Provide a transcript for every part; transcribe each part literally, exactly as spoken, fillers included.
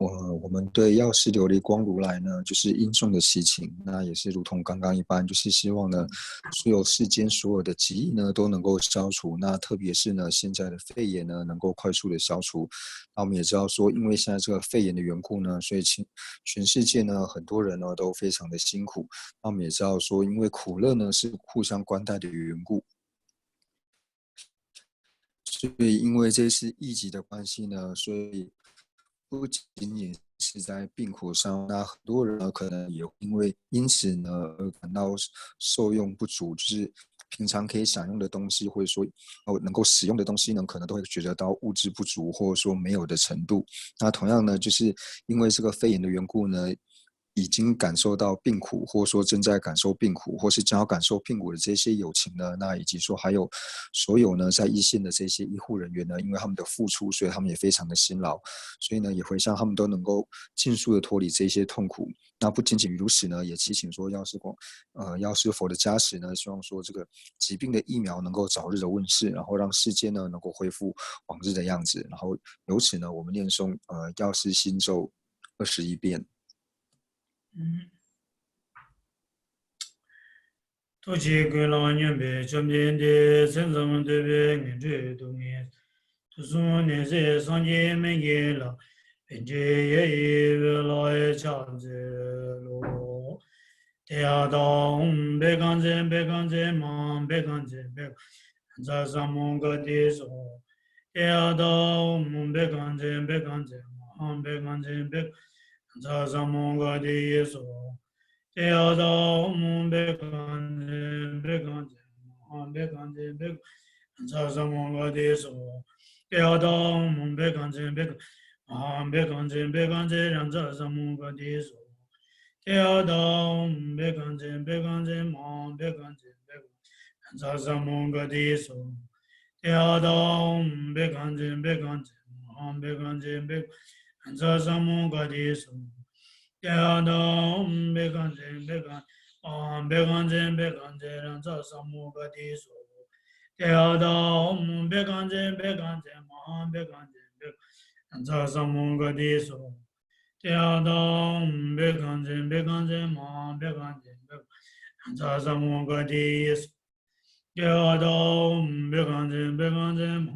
我我们对药师琉璃光如来呢，就是殷重的祈请，那也是如同刚刚一般，就是希望呢，所有世间所有的疾疫呢都能够消除，那特别是呢现在的肺炎呢能够快速的消除。那我们也知道说，因为现在这个肺炎的缘故呢，所以全全世界呢很多人呢都非常的辛苦。那我们也知道说，因为苦乐呢是互相关带的缘故，所以因为这次疫情的关系呢，所以不仅仅是在病苦上，那很多人呢可能也因为因此呢而感到受用不足，就是平常可以享用的东西，或者说哦能够使用的东西呢，可能都会觉得到物质不足，或者说没有的程度。那同样呢，就是因为这个肺炎的缘故呢，已经感受到病苦，或者说正在感受病苦，或是将要感受病苦的这些友情呢，那以及说还有所有呢在一线的这些医护人员呢，因为他们的付出，所以他们也非常的辛劳，所以呢也回向他们都能够尽速的脱离这些痛苦。那不仅仅如此呢，也祈请说药师佛，呃，药师佛的加持呢，希望说这个疾病的疫苗能够早日的问世，然后让世界呢能够恢复往日的样子，然后由此呢，我们念诵呃药师心咒二十一遍。ཐུགས་རྗེ་ཀུན་ལ་སྙོམས་པའི་བཅོམ་ལྡན་འདས། སེམས་ཙམ་འདོད་པའི་ངན་འགྲོའི་སྡུག་བསྔལ། དུག་གསུམ་ནད་མཛད་སངས་རྒྱས་སྨན་གྱི་བླ། པཎ་ཌི་ཡ་ཡི་འོད་ལ་ཕྱག་འཚལ་ལོ། ཏདྱ་ཐཱ། ཨོཾ་བྷཻ་ཥ་ཛྱེ་བྷཻ་ཥ་ཛྱེ་མ་ཧཱ་བྷཻ་ཥ་ཛྱེ་བྷཻ་ཥ་ཛཿ་ས་མུདྒ་ཏེ་སྭཱ་ཧཱ། ཏདྱ་ཐཱ། ཨོཾ་བྷཻ་ཥ་ཛྱེ་བྷཻ་ཥ་ཛྱེ་མ་ཧཱ་བྷཻ་ཥ་ཛྱེ་བྷཻ་ཥ་ཛཿ་ས་མུདྒ་ཏེ་སྭཱ་ཧཱ། ཏདྱ་ཐཱ། ཨོཾ་བྷཻ་ཥ་ཛྱེ་བྷཻ་ཥ་ཛྱེ་མ་ཧཱ་བྷཻ་ཥ་ཛྱེ་བྷཻ་ཥ་ཛཿ་ས་མུདྒ་ཏེ་སྭཱ་ཧཱ། ཏདྱ་ཐཱ། ཨོཾ་བྷཻ་ཥ་ཛྱེ་བྷཻ་ཥ་ཛྱེ་མ་ཧཱ་བྷཻ་ཥ་ཛྱེ་བྷཻ་ཥ་ཛྱེ་རཱ་ཛཿ་ས་མུདྒ་ཏེ་སྭཱ་ཧཱ། ཏདྱ་ཐཱ། ཨོཾ་བྷཻ་ཥ་ཛྱེ་བྷཻ་ཥ་ཛྱེ་མ་ཧཱ་བྷཻ་ཥ་ཛྱེ་བྷཻ་ཥ་ཛཿ་ས་མུདྒ་ཏེ་སྭཱ་ཧཱ། ཏདྱ་ཐཱ། ཨོཾ་བྷཻ་ཥ་ཛྱེ་བྷཻ་ཥ་ཛྱེ་མ་ཧཱ་བྷཻ་ཥ་ཛྱེ་བྷཻ་ཥ་ཛཿ་ས་མུདྒ་ཏེ་སྭཱ་ཧཱ། ཏདྱ་ཐཱ། ཨོཾ་བྷཻ་ཥ་ཛྱེ་བྷཻ་ཥ་ཛྱེ་མ་ཧཱ་བྷཻ་ཥ་ཛྱེ་བྷཻ་ཥ་ཛྱེ་རཱ་ཛཿ་ས་མུདྒ་ཏེ་སྭཱ་ཧཱ། ཏདྱ་ཐཱ། ཨོཾ་བྷཻ་ཥ་ཛྱེ་བྷཻ་ཥ་ཛྱེ་མ་ཧཱ་བྷཻ་ཥ་ཛྱེ་བྷཻ་ཥ་ཛཿ་ས་མུདྒ་ཏེ་སྭཱ་ཧཱ། ཏདྱ་ཐཱ། ཨོཾ་བྷཻ་ཥ་ཛྱེ་བྷཻ་ཥ་ཛྱེ་མ་ཧཱ་བྷཻ་ཥ་ཛྱེ་བྷཻ་ཥ་ཛཿ་ས་མུདྒ་ཏེ་སྭཱ་ཧཱ། ཏདྱ་ཐཱ། ཨོཾ་བྷཻ་ཥ་ཛྱེ་བྷཻ་ཥ་ཛྱེ་མ་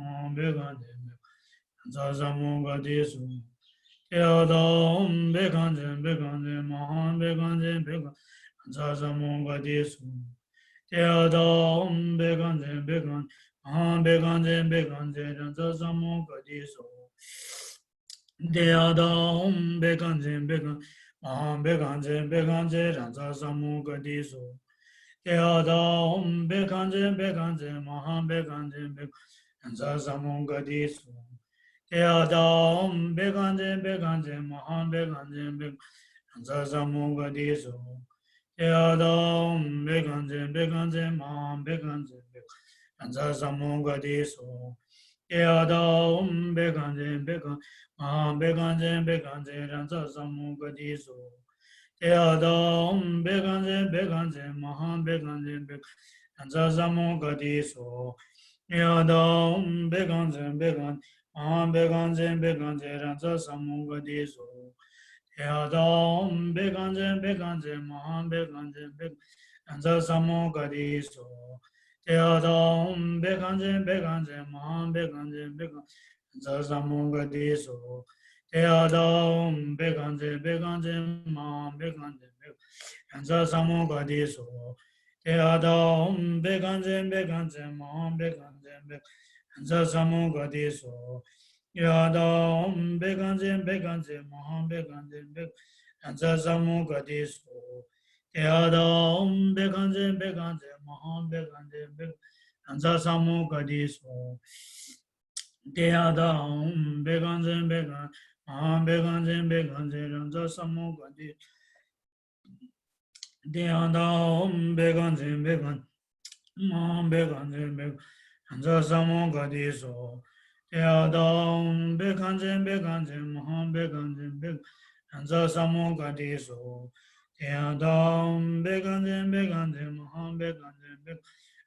ཧཱ་བྷཻ་ཥ་ཛྱེ་བྷཻ་ཥ་ཛཿ་ས་མུདྒ་ཏེ་སྭཱ་ཧཱ། ཏདྱ་ཐཱ། ཨོཾ་བྷཻ་ཥ་ཛྱེ་བྷཻ་ཥ་ཛྱེ་མ་ཧཱ་བྷཻ་ཥ་ཛྱེ་བྷཻ་ཥ་ཛཿ་ས་མུདྒ་ཏེ་སྭཱ་ཧཱ། ཏདྱ་ཐཱ། ཨོཾ་བྷཻ་ཥ་ཛྱེ་བྷཻ་ཥ་ཛྱེ་མ་ཧཱ་བྷཻ་ཥ་ཛྱེ་བྷཻ་ཥ་ཛྱེ་རཱ་ཛཿ་ས་མུདྒ་ཏེ་སྭཱ་ཧཱ། ཏདྱ་ཐཱ། ཨོཾ་བྷཻ་ཥ་ཛྱེ་བྷཻ་ཥ་ཛྱེ་མ་ཧཱ་བྷཻ་ཥ་ཛྱེ་བྷཻ་ཥ་ཛྱེ་རཱ་ཛཿ་ས་མུདྒ་ཏེ་སྭཱ་ཧཱ། ཏདྱ་ཐཱ། ཨོཾ་བྷཻ་ཥ་ཛྱེ་བྷཻ་ཥ་ཛྱེ་མ་ཧཱ་བྷཻ་ཥ་ཛྱེ་བྷཻ་ཥ་ཛཿ་ས་མུདྒ་ཏེ་སྭཱ་ཧཱ། ཏདྱ་ཐཱ། ཨོཾ་བྷཻ་ཥ་ཛྱེ་བྷཻ་ཥ་ཛྱེ་མ་ཧཱ་བྷཻ་ཥ་ཛྱེ་བྷཻ་ཥ་ཛཿ་ས་མུདྒ་ཏེ་སྭཱ་ཧཱ། ཏདྱ་ཐཱ། ཨོཾ་བྷཻ་ཥ་ཛྱེ་བྷཻ་ཥ་ཛྱེ་མ་ཧཱ་བྷཻ་ཥ་ཛྱེ་བྷཻ་ཥ་ཛཿ་ས་མུདྒ་ཏེ་སྭཱ་ཧཱ། ཏདྱ་ཐཱ། ཨོཾ་བྷཻ་ཥ་ཛྱེ་བྷཻ་ཥ་ཛྱེ་མ་ཧཱ་བྷཻ་ཥ་ཛྱེ་བྷཻ་ཥ་ཛྱེ་རཱ་ཛཿ་ས་མུདྒ་ཏེ་སྭཱ་ཧཱ། ཏདྱ་ཐཱ། ཨོཾ་བྷཻ་ཥ་ཛྱེ་བྷཻ་ཥ་ཛྱེ་མ་ཧཱ་བྷཻ་ཥ་ཛྱེ་བྷཻ་ཥ་ཛཿ་ས་མུདྒ་ཏེ་སྭཱ་ཧཱ། ཏདྱ་ཐཱ། ཨོཾ་བྷཻ་ཥ་ཛྱེ་བྷཻ་ཥ་ཛྱེ་མ་ཧཱ་བྷཻ་ཥ་ཛྱེ་བྷཻ་ཥ་ཛྱེ་རཱ་ཛཿ་ས་མུདྒ་ཏེ་སྭཱ་ཧཱ། ཏདྱ་ཐཱ། ཨོཾ་བྷཻ་ཥ་ཛྱེ་བྷཻ་ཥ་ཛྱེ་མ་ཧཱ་བྷཻ་ཥ་ཛྱེ་བྷཻ་ཥ་ཛཿ་ས་མུདྒ་ཏེ་སྭཱ་ཧཱ། ཏདྱ་ཐཱ། ཨོཾ་བྷཻ་ཥ་ཛྱེ་བྷཻ་ཥ་ཛྱེ་མ་ཧཱ་བྷཻ་ཥ་ཛྱེ་བྷཻ་ཥ་ཛཿ་ས་མུདྒ་ཏེ་སྭཱ་ཧཱ། ཏདྱ་ཐཱ། ཨོཾ་བྷཻ་ཥ་ཛྱེ་བྷཻ་ཥ་ཛྱེ་མ་ཧཱ་བྷཻ་ཥ་ཛྱེ་བྷཻ་ཥ་ཛཿ་ས་མུདྒ་ཏེ་སྭཱ་ཧཱ། ཏདྱ་ཐཱ། ཨོཾ་བྷཻ་ཥ་ཛྱེ་བྷཻ་ཥ་ཛྱེ་མ་ཧཱ་བྷཻ་ཥ་ཛྱེ་བྷཻ་ཥ་ཛཿ་ས་མུདྒ་ཏེ་སྭཱ་ཧཱ། ཏདྱ་ཐཱ། ཨོཾ་བྷཻ་ཥ་ཛྱེ་བྷཻ་ཥ་ཛྱེ་མ་ཧཱ་བྷཻ་ཥ་ཛྱེ་བྷཻ་ཥ་ཛཿ་ས་མུདྒ་ཏེ་སྭཱ་ཧཱ། ཏདྱ་ཐཱ། ཨོཾ་བྷཻ་ཥ་ཛྱེ་བྷཻ་ཥ་ཛྱེ་མ་ཧཱ་བྷཻ་ཥ་ཛྱེ་བྷཻ་ཥ་ཛཿ་ས་མུདྒ་ཏེ་སྭཱ་ཧཱ། ཏདྱ་ཐཱ། ཨོཾ་བྷཻ་ཥ་ཛྱེ་བྷཻ་ཥ་ཛྱེ་མ་ཧཱ་བྷཻ་ཥ་ཛྱེ་བྷཻ་ཥ་ཛྱེ་རཱ་ཛཿ་ས་མུདྒ་ཏེ། ཏདྱ་ཐཱ། ཨོཾ་བྷཻ་ཥ་ཛྱེ་བྷཻ་ཥ་ཛྱེ་མ་ཧཱ་བྷཻ་ཥ་ཛྱེ་བྷཻ་ཥ་ཛཿ་ས་མུདྒ་ཏེ་སྭཱ་ཧཱ། ཏདྱ་ཐཱ། ཨོཾ་བྷཻ་ཥ་ཛྱེ་བྷཻ་ཥ་ཛྱེ་མ་ཧཱ་བྷཻ་ཥ་ཛྱེ་བྷཻ་ཥ་ཛཿ་ས་མུདྒ་ཏེ་སྭཱ་ཧཱ། ཏདྱ་ཐཱ། ཨོཾ་བྷཻ་ཥ་ཛྱེ་བྷཻ་ཥ་ཛྱེ་མ་ཧཱ་བྷཻ་ཥ་ཛྱེ་བྷཻ་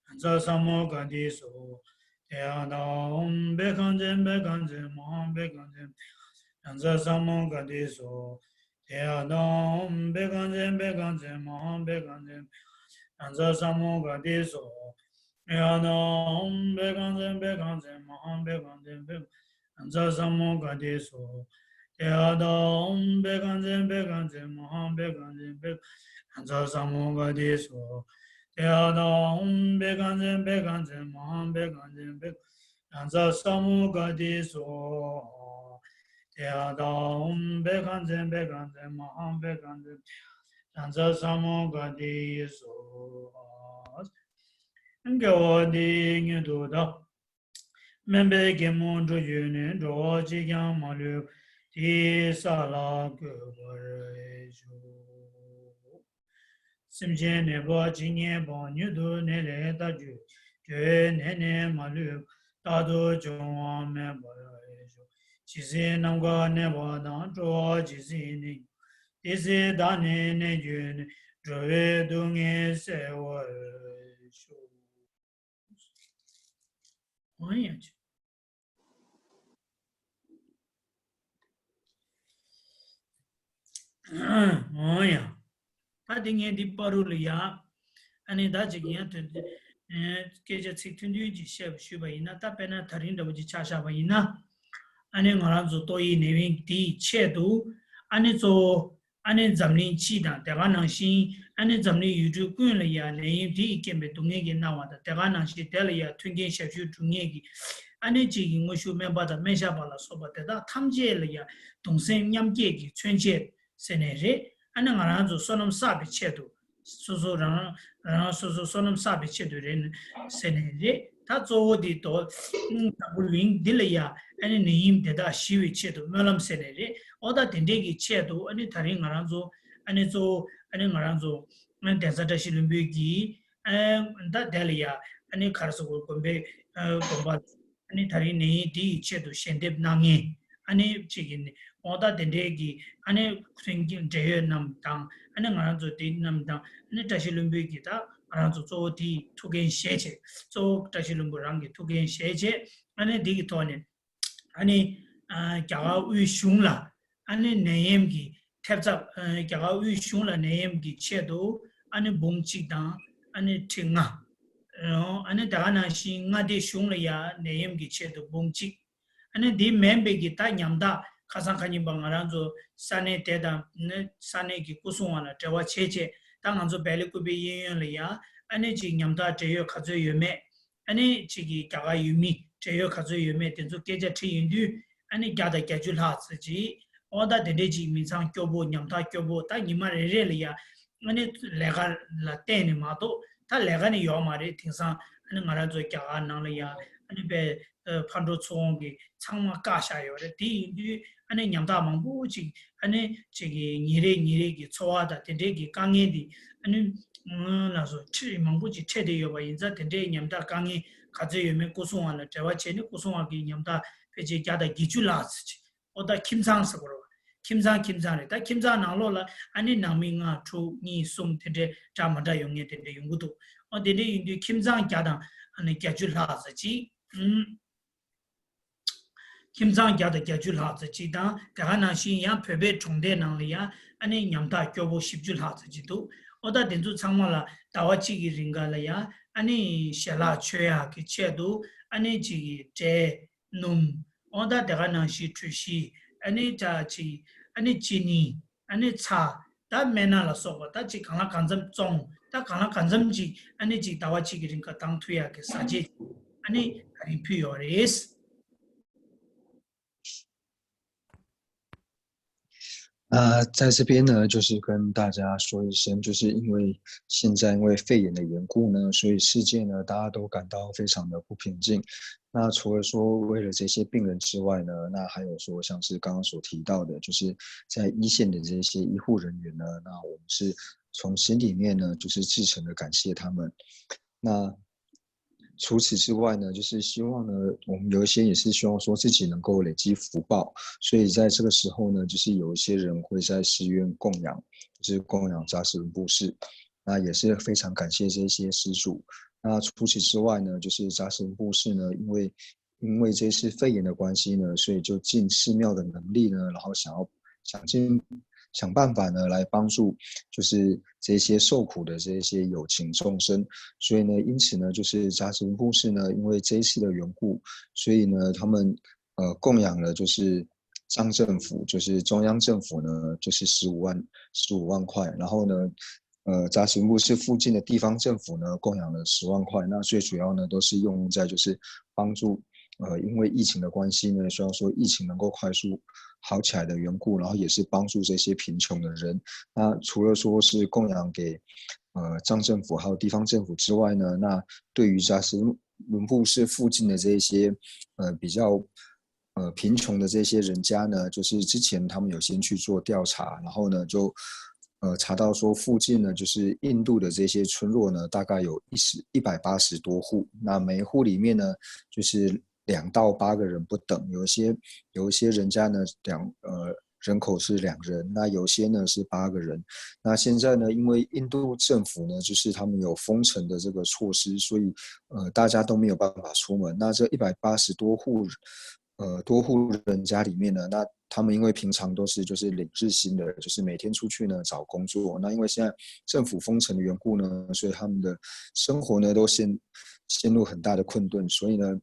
ཥ་ཛཿ་ས་མུདྒ་ཏེ་སྭཱ་ཧཱ། ཏདྱ་ཐཱ། ཨོཾ་བྷཻ་ཥ་ཛྱེ་བྷཻ་ཥ་ཛྱེ་མ་ཧཱ་བྷཻ་ཥ་ཛྱེ་བྷཻ་ ཡ་ཛ་ས་མུ་ག་ཏི་སྭཱ་ཧཱ། ཏདྱ་ཐཱ། ཨོཾ་བྷཻ་ཥ་ཛྱེ་བྷཻ་ཥ་ཛྱེ་མ་ཧཱ་བྷཻ་ཥ་ཛྱེ། ཡ་ཛ་ས་མུ་ག་ཏི་སྭཱ་ཧཱ། ཏདྱ་ཐཱ། ཨོཾ་བྷཻ་ཥ་ཛྱེ་བྷཻ་ཥ་ཛྱེ་མ་ཧཱ་བྷཻ་ཥ་ཛྱེ་བྷཻ། ཡ་ཛ་ས་མུ་ག་ཏི་སྭཱ་ཧཱ། ཏདྱ་ཐཱ། ཨོཾ་བྷཻ་ཥ་ཛྱེ་བྷཻ་ཥ་ཛྱེ་མ་ཧཱ་བྷཻ་ཥ་ཛྱེ་བྷཻ། ཡ་ཛ་ས་མུ་ག་ཏི་སྭཱ་ཧཱ། ཏདྱ་ཐཱ། ཨོཾ་བྷཻ་ཥ་ཛྱེ་བྷཻ་ཥ་ཛྱེ་མ་ཧཱ་བྷཻ་ཥ་ཛྱེ་བྷཻ། ཡ་ཛ་ས་མུ་ག་ཏི་སྭཱ་ཧཱ། ཏདྱ་ཐཱ། ཨོཾ་བྷཻ་ཥ་ཛྱེ་བྷཻ་ཥ་ཛྱེ་མ་ཧཱ་བྷཻ་ཥ་ཛྱེ་བྷཻ། ཡ་ཛ་ས་མུ་ག་ཏི་སྭཱ་ཧཱ། དགེ་བ་འདི་ཉིད་དུ་བདག། དམན་པའི་གད་མོ་བཀྲུ་གྱུར་ནས། འགྲོ་བ་གཅིག་ཀྱང་མ་ལུས་པ། དེ་ཡི་ས་ལ་འགོད་པར་ཤོག། སེམས་ཅན་ནད་པ་ཇི་སྙེད་པ། མྱུར་དུ་ནད་ལས་ཐར་གྱུར་ཅིག། འགྲོ་བའི་ནད་ནི་མ་ལུས་པ། རྟག་ཏུ་འབྱུང་བ་མེད་པར་ཤོག། ཇི་སྲིད་ནམ་མཁའ་གནས་པ་དང་། འགྲོ་བ་ཇི་སྲིད་གནས་གྱུར་ཅིག། དེ་སྲིད་བདག་ནི་གནས་གྱུར་ནས། འགྲོ་བའི་སྡུག་བསྔལ་སེལ་བར་ཤོག། འོ་ཡ། འོ་ཡ། ད་དེ་ངས་འདི་པ་རུ་ལ་ཡ། ཨ་ནི་ད་ཅིག་ཡང་དོན་དེ། སྐད་ཆ་ཚིག་ཐུང་ཐུང་ཅིག་བཤད་པ་ཞུས་པ་ཡིན་ན། ད་དཔེར་ན་ད་རིང་འདྲ་པོ་ཅིག་ཆ་བཞག་པ་ཡིན་ན། ཨ་ནི་ང་རང་ཚོ་ཏོག་དབྱིབས་ནད་ཡམས་དེའི་ཆེད་དུ། ཨ་ནི་གཙོ་བོ། ཨ་ནི་འཛམ་གླིང་སྤྱི་དང་དེ་ག་ནང་བཞིན། ཨ་ནི་འཛམ་གླིང་ཡུལ་གྲུ་ཀུན་ལ་ཡང་ནད་ཡམས་དེ་ཡིས་རྐྱེན་པས་སྡུག་བསྔལ་གྱིས་མནར་བ་དང་། དེ་ག་ནང་བཞིན་དེ་ལ་ཡང་མཐུན་རྐྱེན་ཞབས་ཞུ་སྒྲུབ་མཁན་གྱི། ཨ་ནི་གཅིག་གི་དངོས་ཤུགས་སྨན་པ་དང་སྨན་ཞབས་པ་ལ་སོགས་པ་དེ་དག་ཐམས་ཅད་ལ་ཡང་གདུང་སེམས་མཉམ་སྐྱེད་ཀྱི་མཚོན་བྱེད་ཟེར་ནའི་རེད། ཨ་ནི་ང་རང་ཚོ་བསོད་ནམས་བསགས་པའི་ཆེད་དུ། སོ་སོ་རང་རང་སོ་སོ་བསོད་ནམས་བསགས་པའི་ཆེད་དུ་རེད་ཟེར་ནའི་རེད། ད་གཙོ་བོ་དེ་དོ། ནམ་བུ་གླིང་འདི་ལ་ཡ། ཨ་ནི་ནད་ཡམས་དེ་དག་ཞི་བའི་ཆེད་དུ་སྨོན་ལམ་ཟེར་ནའི་རེད། ཨོ་ད་དེ་འདྲས་ཀྱི་ཆེད་དུ། ཨ་ནི་ད་རིང་ང་རང་ཚོ། ཨ་ནི་གཙོ་བོ། ཨ་ནི་ང་རང་ཚོ། ཨ་ནི་གདན་ས་བཀྲ་ཤིས་ལྷུན་པོའི་གི། ཨ་ད་དེ་ལ་ཡ། ཨ་ནི་ག་རེ་ཟེར་དགོས། དགོན་པའི། ཨ་དགོན་པ། ཨ་ནི་ད་རིང་ནད་ཡམས་དེ་ཡི་ཆེད་དུ་ཞལ་འདེབས་གནང་མཁན། ཨ་ནི་གཅིག་གི་ནི་ཨོ་ད་དེ་འདྲའི་གི། ཨ་ནི་མཐུན་རྐྱེན་འབྲེལ་ཡོད་རྣམས་དང་། ཨ་ནི་ང་རང་ཚོ་དེ་རྣམས་དང་། ཨ་ནི་བཀྲ་ཤིས་ལྷུན་པོའི་གི། ད་ང་རང་ཚོ་གཙོ་བོ་དེའི་ཐུགས་འགན་བཞེས་བྱས། གཙོ་བོ་བཀྲ་ཤིས་ལྷུན་པོ་རང་གི་ཐུགས་འགན་བཞེས་བྱས། ཨ་ནི་དེ་གི་ཐོག་ནས། ཨ་ནི། ཨ་རྒྱ་གར་དབུས་གཞུང་ལ། ཨ་ནི་ནད་ཡམས་ཀྱི་ཐེབས་རྩ། ཨ་རྒྱ་གར་དབུས་གཞུང་ལ་ནད་ཡམས་ཀྱི་ཆེད་དུ། ཨ་ནི་འབུམ་གཅིག་དང་། ཨ་ནི་ཁྲི་ལྔ། ཨ་ནི་དེ་ག་ནང་བཞིན་མངའ་སྡེ་གཞུང་ལ་ཡང་ནད་ཡམས་ཀྱི་ཆེད་དུ་འབུམ་གཅིག། ཨ་ནི་དེ་མིན་པའི་གི་ད་ཉམ་ཐག་ཁ་སང་ཁ་ཉིན་པ་ང་རང་ཚོ་ས་གནས་དེ་དང་ནི་ས་གནས་ཀྱི་སྐུ་སྲུང་བ་ལ་འབྲེལ་བ་བྱས་བྱས། ད་ང་ཚོ་བལ་ཡུལ་ཀུ་པའི་གཡས་གཡོན་ལ་ཡང་། ཨ་ནི་ཅིག་ཉམ་ཐག་བགྲེས་ཡོད་ག་ཚོད་ཡོད་མེད། ཨ་ནི་ཅིག་གི་རྒྱ་གར་ཡུལ་མི་བགྲེས་ཡོད་ག་ཚོད་ཡོད་མེད་དེ་ཚོ་སྐད་ཆ་དྲིས་ཡོང་དུས། ཨ་ནི་བརྒྱ་དང་བརྒྱད་ཅུ་ལྷག་ཙམ་ཅིག། ཨོ་ད་དེ་འདྲས་ཅིག་མི་ཚང་སྐྱོ་པོ། ཉམ་ཐག་སྐྱོ་པོ། ད་ཉི་མ་རེ་རེ་ལ་ཡ། ཨ་ནི་ལས་ཀ་ལ་བརྟེན་ནས་མ་གཏོགས་ད་ལས་ཀ་ནི་ཡོད་མ་རེད། དེང་སང་ཨ་ནི་ང་རང་ཚོ་རྒྱ་གར་ནང་ལ་ཡ། ཨ་ནི་དཔེ། ཨ་ཕར་འགྲོ་ཚུར་འོང་གི་ཚང་མ་བཀག་བཞག་ཡོད་རེད། དེ་ཡིན་དུས་ཨ་ནི་ཉམ་ཐག་མང་པོ་ཅིག། ཨ་ནི་ཅིག་གི་ཉིན་རེ་ཉིན་རེ་གི་འཚོ་བ་དང་དེ་འདྲས་ཀྱི་དཀའ་ངལ་འདི། ཨ་ནི། ཨ་ལགས་སོ། ཁྲི་མང་པོ་ཅིག་འཕྲད་བསྡད་ཡོད་པ་ཡིན་ཙང་། དེ་འདྲའི་ཉམ་ཐག་དཀའ་ངལ་ག་ཚོད་ཡོད་མེད་སྐུ་སྲུང་བ་ལ་འབྲེལ་བ་བྱས་ནས། སྐུ་སྲུང་བ་གི་ཉམ་ཐག་ཕལ་ཆེར་བརྒྱ་དང་བརྒྱད་ཅུ་ལྷག་ཙམ་ཅིག། ཨོ་ད་ཁྱིམ་ཚང་ཟེར་དགོས་རེད་བ། ཁྱིམ་ཚང་ཁྱིམ་ཚང་རེད། ད་ཁྱིམ་ཚང་ནང་ལོགས་ལ་ཨ་ནི་ནང་མི་ལྔ་དྲུག་གཉིས་གསུམ་དེ་འདྲའི་འདྲ་མི་འདྲ་ཡོང་མཁན་དེ་འདྲ་ཡོང་གི་འདུག། ཨོ་དེ་འདྲ་ཡིན་དུས་ཁྱིམ་ཚང་བརྒྱ་དང་ཨ་ནི་བརྒྱད་ཅུ་ལྷག་ཙམ་ཅིག། ཨུམ། ཁྱིམ་ཚང་བརྒྱ་དང་བརྒྱད་ཅུ་ལྷག་ཙམ་ཅིག་དང་། དེ་ག་ནང་བཞིན་ཡང་བོད་པའི་གྲོང་སྡེ་ནང་ལ་ཡང་ཨ་ནི་ཉམ་ཐག་སྐྱོ་པོ་བཞི་བཅུ་ལྷག་ཙམ་ཅིག་འདུག། ཨོ་ད་དེ་ཚོ་ཚང་མ་ལ་ཟླ་བ་གཅིག་གི་རིང་ག་ལ་ཡང་ཨ་ནི་ཞལ་ལག་མཆོད་ཡག་གི་ཆེད་དུ། ཨ་ནི་གཅིག་གི་འབྲས། སྣུམ། ཨོ་ད་དེ་ག་ནང་བཞིན་གྲོ་ཞིབ། ཨ་ནི་ད་ཅིག། ཨ་ནི་ཅི་ནི། ཨ་ནི་ཚྭ། ད་སྨན་སྣ་ལ་སོགས་པ། ད་ཅིག་གང་ལ་གང་འཚམ་བཙོང་། ད་གང་ལ་གང་འཚམ་ཅིག། ཨ་ནི་ཅིག་ཟླ་བ་གཅིག་གི་རིང་ག་བཏང་ཐུབ་ཡག་གི་བཟའ་བཅའ་ཨ་ནི་ད་རིང་ཕུལ་ཡོད་རེད། 啊，在这边呢，就是跟大家说一声，就是因为现在因为肺炎的缘故呢，所以世界呢，大家都感到非常的不平静。那除了说为了这些病人之外呢，那还有说像是刚刚所提到的，就是在一线的这些医护人员呢，那我们是从心里面呢，就是至诚的感谢他们。那除此之外呢，就是希望呢，我们有一些也是希望说自己能够累积福报，所以在这个时候呢，就是有一些人会在寺院供养，就是供养扎什伦布施。那也是非常感谢这些施主。那除此之外呢，就是扎什伦布施呢，因为因为这次肺炎的关系呢，所以就尽寺庙的能力呢，然后想要想尽想办法呢，来帮助就是这些受苦的这些有情众生。所以呢，因此呢，就是扎什布寺呢，因为这一次的缘故，所以呢，他们呃供养了就是藏政府，就是中央政府呢，就是十五万十五万块，然后呢，呃，扎什布寺附近的地方政府呢，供养了十万块。那最主要呢，都是用在就是帮助，呃，因为疫情的关系呢，希望说疫情能够快速好起来的缘故，然后也是帮助这些贫穷的人。那除了说是供养给呃藏政府还有地方政府之外呢，那对于扎什布寺附近的这些呃比较呃贫穷的这些人家呢，就是之前他们有先去做调查，然后呢就呃查到说附近呢就是印度的这些村落呢，大概有一十一百八十多户，那每一户里面呢就是两到八个人不等，有一些有一些人家呢两呃。人口是两人，那有些呢是八个人。那现在呢，因为印度政府呢，就是他们有封城的这个措施，所以呃，大家都没有办法出门。那这一百八十多户，呃，多户人家里面呢，那他们因为平常都是就是领日薪的，就是每天出去呢找工作。那因为现在政府封城的缘故呢，所以他们的生活呢都陷陷入很大的困顿。所以呢，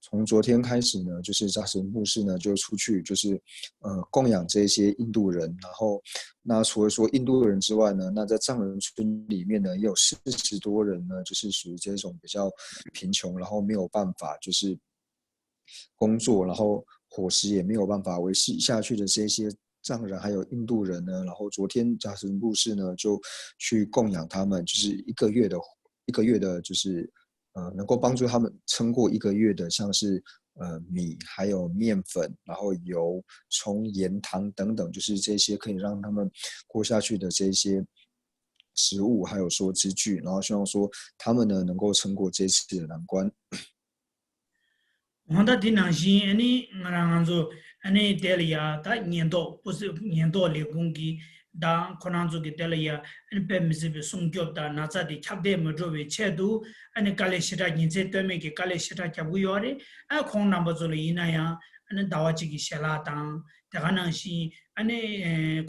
从昨天开始呢，就是扎什布寺呢就出去，就是呃供养这些印度人。然后，那除了说印度人之外呢，那在藏人村里面呢，也有四十多人呢，就是属于这种比较贫穷，然后没有办法就是工作，然后伙食也没有办法维系下去的这些藏人还有印度人呢。然后昨天扎什布寺呢就去供养他们，就是一个月的一个月的，就是呃能够帮助他们撑过一个月的，像是呃米，还有面粉，然后油、葱、盐、糖等等，就是这些可以让他们过下去的这些食物，还有说支具，然后希望说他们呢能够撑过这次的难关。 འོན་ཏེ་དེ་ནང་བཞིན་ཨ་ནི་ང་རང་ང་ཚོ་ཨ་ནི་དེ་ལ་ཡ་ད་ཉེན་རྟོག་པུ་སི་ཉེན་རྟོག་ལས་ཁུངས་ཀྱི་དང་ཁོ་རང་ཚོ་གི་དེ་ལ་ཡ་ཨ་ནི་དཔེ་མི་སྲིད་པའི་སྲུང་སྐྱོབ་དང་ན་ཚ་དེ་ཁྱབ་གདལ་མི་འགྲོ་བའི་ཆེད་དུ་ཨ་ནི་དཀའ་ལས་ཞེ་དྲག་ཉིན་མཚན་ལྟོས་མེད་ཀྱི་དཀའ་ལས་ཞེ་དྲག་རྒྱབ་ཀྱི་ཡོད་རེད། ཨ་ཁོང་རྣམ་པ་ཚོ་ལ་ཡིན་ན་ཡང་ཨ་ནི་ཟླ་བ་གཅིག་གི་ཞལ་ལག་དང་དེ་ག་ནང་བཞིན་ཨ་ནི་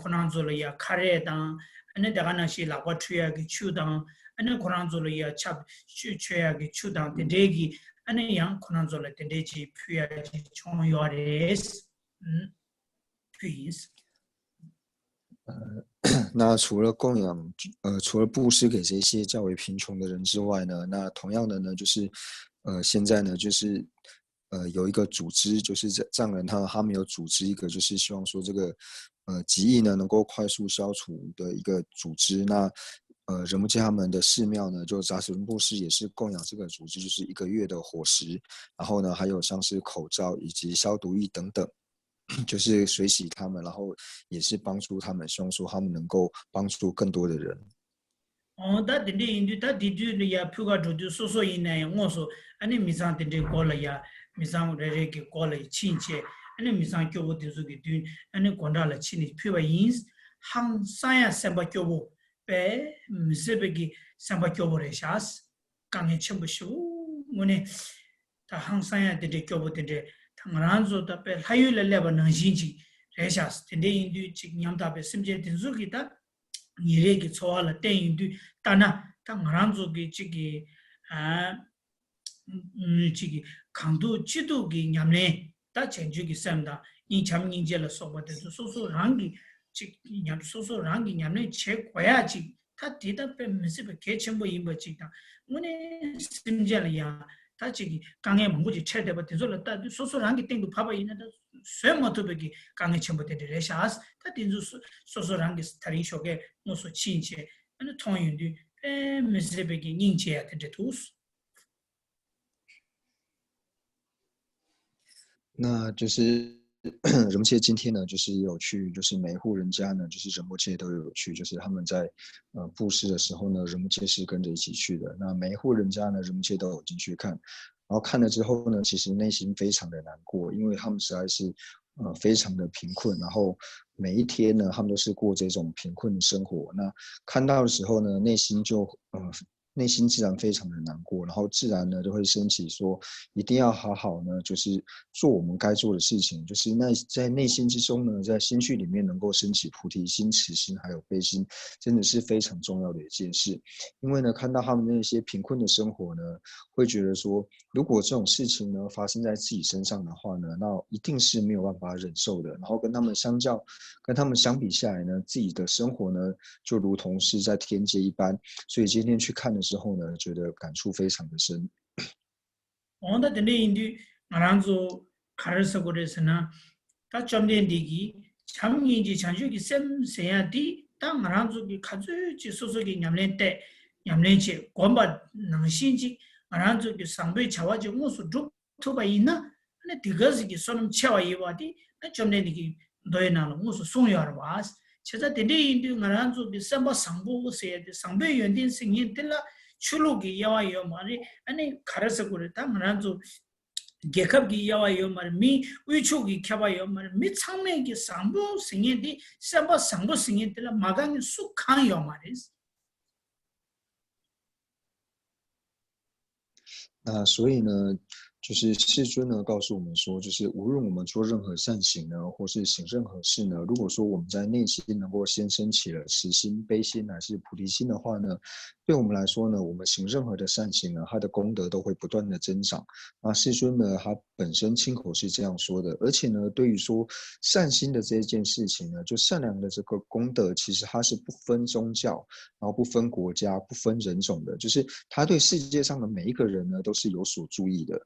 ཁོ་རང་ཚོ་ལ་ཡ་ཁ་རས་དང་ཨ་ནི་དེ་ག་ནང་བཞིན་ལག་པ་འཁྲུ་ཡག་གི་ཆུ་དང་ཨ་ནི་ཁོ་རང་ཚོ་ལ་ཡ་ཆབ་མཆོད་ཡག་གི་ཆུ་དང་དེ་འདྲའི་གི་ཨ་ནི་ཡང་ཁོ་རང་ཚོ་ལ་དེ་འདྲའི་ཅིག་ཕུལ་ཡག་ཅིག་བྱུང་ཡོད་རེད། ཨུམ། ཕུལ་ཡིན།那除了供养，呃，除了布施给这些较为贫穷的人之外呢，那同样的呢，就是，呃，现在呢，就是，呃，有一个组织，就是藏藏人他他们有组织一个，就是希望说这个，呃，疾疫呢能够快速消除的一个组织。那，呃，仁波切他们的寺庙呢，就扎什伦布寺也是供养这个组织，就是一个月的伙食，然后呢，还有像是口罩以及消毒液等等。 就是水洗他们，然后也是帮助他们，希望说他们能够帮助更多的人。 ཨོ་ད་དེ་འདྲ་ཡིན་དུས་ད་དེ་དུས་ལ་ཡ་ཕུལ་ག་འགྲོ་དུས་སོ་སོ་ཡིན་ན་ཡང་དངོས་སུ་ཨ་ནི་མི་ཚང་དེ་འདྲའི་སྐོར་ལ་ཡ་མི་ཚང་རེ་རེ་གི་སྐོར་ལ་ཡ་ཕྱིན་ཆད་ཨ་ནི་མི་ཚང་སྐྱོ་བོ་དེ་ཚོ་གི་མདུན་ཨ་ནི་སྒོ་འགྲམ་ལ་ཕྱིན་ནས་ཕུལ་བ་ཡིན། ཧང་སང་ཡ་སེམས་པ་སྐྱོ་བོ་དཔེ་མི་སྲིད་པའི་གི་སེམས་པ་སྐྱོ་བོ་རེད་ཤག་དཀའ་ངལ་ཆེན་པོ་ཞེ་པོ་དངོས་གནས། ད་ཧང་སང་ཡ་དེ་འདྲའི་སྐྱོ་པོ་དེ་འདྲའི་ད་ང་རང་ཚོ་ད་དཔེ་ལྷ་ཡུལ་ལ་སླེབས་པ་ནང་བཞིན་ཅིག་རེད་ཤག་དེ་འདྲའི་ཡིན་དུས་ཅིག་ཉམ་ཐག་པའི་སེམས་ཅན་དེ་ཚོ་གི་ད་ཉིན་རེ་གི་འཚོ་བ་ལ་བལྟས་ཡིན་དུས་ལྟ་ན་ད་ང་རང་ཚོ་གི་ཅིག་གི་ཨ་ཅིག་གི་གང་ཐུབ་ཅི་ཐུབ་གི་ཉམས་ལེན། ད་བྱང་ཆུབ་ཀྱི་སེམས་དང་སྙིང་བྱམས་སྙིང་རྗེ་ལ་སོགས་པ་དེ་ཚོ་སོ་སོ་རང་གི་ཅིག་ཉམས་སོ་སོ་རང་གི་ཉམས་ལེན་བྱེད་དགོས་ཡ་ཅིག་ད་དེ་ད་དཔེ་མི་སྲིད་པའི་གལ་ཆེན་པོ་ཡིན་པ་ཅིག་དང་དངོས་གནས་སེམས་ཅན་ལ་ཡང་ད་ཅིག་གི་དཀའ་ངལ་མང་པོ་ཅིག་འཕྲད་བསྡད་པ་དེ་ཚོ་ལ་ལྟ་དུས་སོ་སོ་རང་གི་སྟེང་དུ་བབས་པ་ཡིན་ན་ད་བཟོད་མ་ཐུབ་པའི་གི་དཀའ་ངལ་ཆེན་པོ་དེ་འདྲ་རེད་ཤག་ད་དེ་ཚོ་སོ་སོ་རང་གི་ད་རིང་ཞོགས་ཀས་དངོས་སུ་ཕྱིན་བྱས་ཨ་ནི་མཐོང་ཡོང་དུས་དཔེ་མི་སྲིད་པའི་གི་སྙིང་རྗེ་ཡ་དེ་འདྲ་འདུག 那就是仁波切今天呢，就是也有去，就是每户人家呢，就是仁波切都有去，就是他们在呃布施的时候呢，仁波切是跟着一起去的。那每一户人家呢，仁波切都有进去看，然后看了之后呢，其实内心非常的难过，因为他们实在是呃非常的贫困，然后每一天呢，他们都是过这种贫困生活。那看到的时候呢，内心就呃内心自然非常的难过，然后自然呢就会升起说，一定要好好呢，就是做我们该做的事情，就是那在内心之中呢，在心绪里面能够升起菩提心、慈心还有悲心，真的是非常重要的一件事。因为呢，看到他们那些贫困的生活呢，会觉得说，如果这种事情呢发生在自己身上的话呢，那一定是没有办法忍受的。然后跟他们相较，跟他们相比下来呢，自己的生活呢就如同是在天界一般。所以今天去看的时候呢，觉得感触非常的深。 འོ་ད་དེ་འདྲ་ཡིན་དུས་ང་རང་ཚོ་ག་རེ་ཟེར་དགོས་རེད་ཟེར་ན། ད་བཅོམ་ལྡན་འདས་ཀྱིས་བྱམས་སྙིང་རྗེ་བྱང་ཆུབ་ཀྱི་སེམས་ཟེར་ཡ་དེ་ད་ང་རང་ཚོ་གི་ག་ཚོད་ཅིག་སོ་སོ་གི་ཉམས་ལེན་བལྟས། ཉམས་ལེན་བྱས་གོམས་པ་ནང་བཞིན་ཅིག་ང་རང་ཚོ་གི་བཟང་པོའི་བྱ་བ་ཅིག་དངོས་སུ་སྒྲུབ་ཐུབ་པ་ཡིན་ན། ཨ་ནི་དེ་ག་ཟིག་གི་བསོད་ནམས་ཆེ་བ་ཡིན་པ་དེ་ཨ་བཅོམ་ལྡན་འདས་ཀྱིས་མདོ་ཡི་ནང་ལ་དངོས་སུ་གསུངས་ཡོད་རེད་བ། བྱས་ཙང་དེ་འདྲ་ཡིན་དུས་ང་རང་ཚོ་གི་སེམས་པ་བཟང་པོ་ཟེར་ཡ་དེ་བཟང་པོའི་ཡོན་ཏན་ཟེར་མཁན་དེ་ལ་ཆོས་ལུགས་ཀྱི་དབྱེ་བ་ཡོད་མ་རེད། ཨ་ནི་ག་རེ་ཟེར་དགོས་རེད། ད་ང་རང་ཚོ་རྒྱལ་ཁབ་ཀྱི་དབྱེ་བ་ཡོད་མ་རེད། མི་དབུལ་ཕྱུག་གི་ཁྱད་པར་ཡོད་མ་རེད། མི་ཚང་མས་ཀྱི་བཟང་པོ་ཟེར་མཁན་དེ་སེམས་པ་བཟང་པོ་ཟེར་མཁན་དེ་ལ་མ་དགའ་མཁན་སུ་གང་ཡོད་མ་རེད། 那所以呢，就是世尊呢告诉我们说，就是无论我们做任何善行呢，或是行任何事呢，如果说我们在内心能够先升起了慈心、悲心还是菩提心的话呢，对我们来说呢，我们行任何的善行呢，它的功德都会不断的增长。那世尊呢，他本身亲口是这样说的，而且呢，对于说善心的这一件事情呢，就善良的这个功德，其实它是不分宗教，然后不分国家、不分人种的，就是他对世界上的每一个人呢都是有所注意的。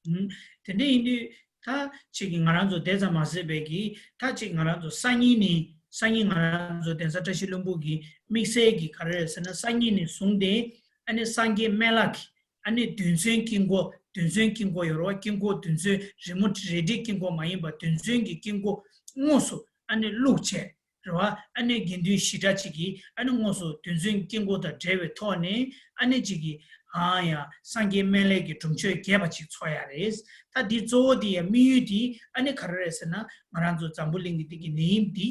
ཨུམ། དེ་འདྲ་ཡིན་དུས་ད་ཅིག་གི་ང་རང་ཚོ་དེ་ཙམ་མ་ཟད་པའི་གི་ད་ཅིག་ང་རང་ཚོ་སང་ཉིན་ནས་སང་ཉིན་ང་རང་ཚོ་གདན་ས་བཀྲ་ཤིས་ལྷུན་པོ་གི་དམིགས་བསལ་གྱི་ག་རེ་རེད་ཟེར་ན། སང་ཉིན་ནས་བཟུང་སྟེ་ཨ་ནི་སངས་རྒྱས་སྨན་བླ་གི་ཨ་ནི་རྡུལ་ཚོན་དཀྱིལ་འཁོར། རྡུལ་ཚོན་དཀྱིལ་འཁོར་ཡོད་རེད་བ། དཀྱིལ་འཁོར་རྡུལ་ཚོན་རི་མོ་རལ་གྲིའི་དཀྱིལ་འཁོར་མ་ཡིན་པ་རྡུལ་ཚོན་གྱི་དཀྱིལ་འཁོར་དངོས་སུ་ཨ་ནི་བླུགས་བྱས་རེད་བ། ཨ་ནི་དགེ་འདུན་ཞི་དྲག་ཅིག་གིས་ཨ་ནི་དངོས་སུ་རྡུལ་ཚོན་དཀྱིལ་འཁོར་དང་འབྲེལ་བའི་ཐོག་ནས་ཨ་ནི་ཅིག་གིས་ཨང་ཡ་སངས་རྒྱས་སྨན་བླའི་གི་སྒྲུབ་མཆོད་རྒྱས་པ་ཅིག་ཚོགས་ཡ་རེད། ད་འདི་གཙོ་བོ་འདི་ཡ་དམིགས་ཡུལ་འདི་ཨ་ནི་ག་རེ་རེད་ཟེར་ན། ང་རང་ཚོ་འཛམ་བུ་གླིང་གི་འདི་གི་ནད་ཡམས་འདི་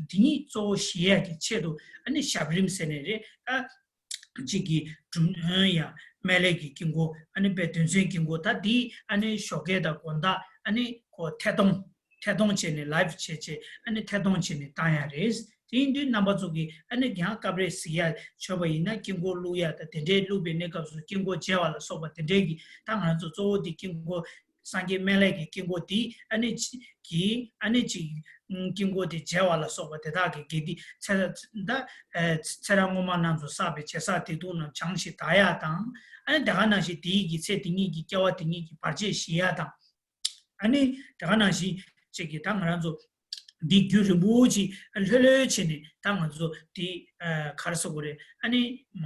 འདི་ཉིད་གཙོ་བོ་ཞི་ཡ་གི་ཆེད་དུ་ཨ་ནི་ཞབས་རིམ་ཟེར་ནས་རེད། ད་གཅིག་གི་སྒྲུབ་ཡ་སྨན་བླའི་གི་དཀྱིལ་འཁོར། ཨ་ནི་དཔེ་རྡུལ་ཚོན་དཀྱིལ་འཁོར། ད་འདི་ཨ་ནི་ཞོགས་ཀས་དང་དགོང་དག་ཨ་ནི་ཁོ་ཐད་གཏོང་ཐད་གཏོང་བྱས་ནས་ལའིབ་བྱས་བྱས་ཨ་ནི་ཐད་གཏོང་བྱས་ནས་བཏང་ཡ་རེད། དེ་ཡིན་དུས་རྣམ་པ་ཚོ་གིས་ཨ་ནི་ཡང་སྐབས་རེ་གཟིགས་ཡ་བྱོས་པ་ཡིན་ན། དཀྱིལ་འཁོར་བླུག་ཡ་དང་དེ་འདྲའི་བླུག་པའི་གནས་སྐབས་སུ་དཀྱིལ་འཁོར་མཇལ་བ་ལ་སོགས་པ་དེ་འདྲའི་གི་ད་ང་ཚོ་གཙོ་བོ་དེ་དཀྱིལ་འཁོར་སངས་རྒྱས་སྨན་བླའི་གི་དཀྱིལ་འཁོར་དེ་ཨ་ནི་གི་ཨ་ནི་ཅིག་དཀྱིལ་འཁོར་དེ་མཇལ་བ་ལ་སོགས་པ་དེ་དག་གི་དགེ་སྡིག་ཚེ་ད་ཚེ་རབས་སྔོན་མ་རྣམས་སུ་བསགས་པའི་བྱས་བསགས་སྡིག་ལྟུང་རྣམས་བྱང་ཞིང་དག་ཡ་དང་། ཨ་ནི་དེ་ག་ནང་བཞིན་དེའི་གི་ཚེ་དེ་ཉིད་ཀྱི་སྐྱེ་བ་དེ་ཉིད་ཀྱི་བར་ཆད་ཞི་ཡ་དང་། ཨ་ནི་དེ་ག་ནང་བཞིན་ཅིག་གི་ད་ང་རང་ཚོ་འདི་རྒྱུན་རིང་པོ་ཅིག་ལྷོད་ལྷོད་བྱས་ནས་ད་ང་ཚོ་འདི་ག་རེ་ཟེར་དགོས་རེད། ཨ་ནི་མ་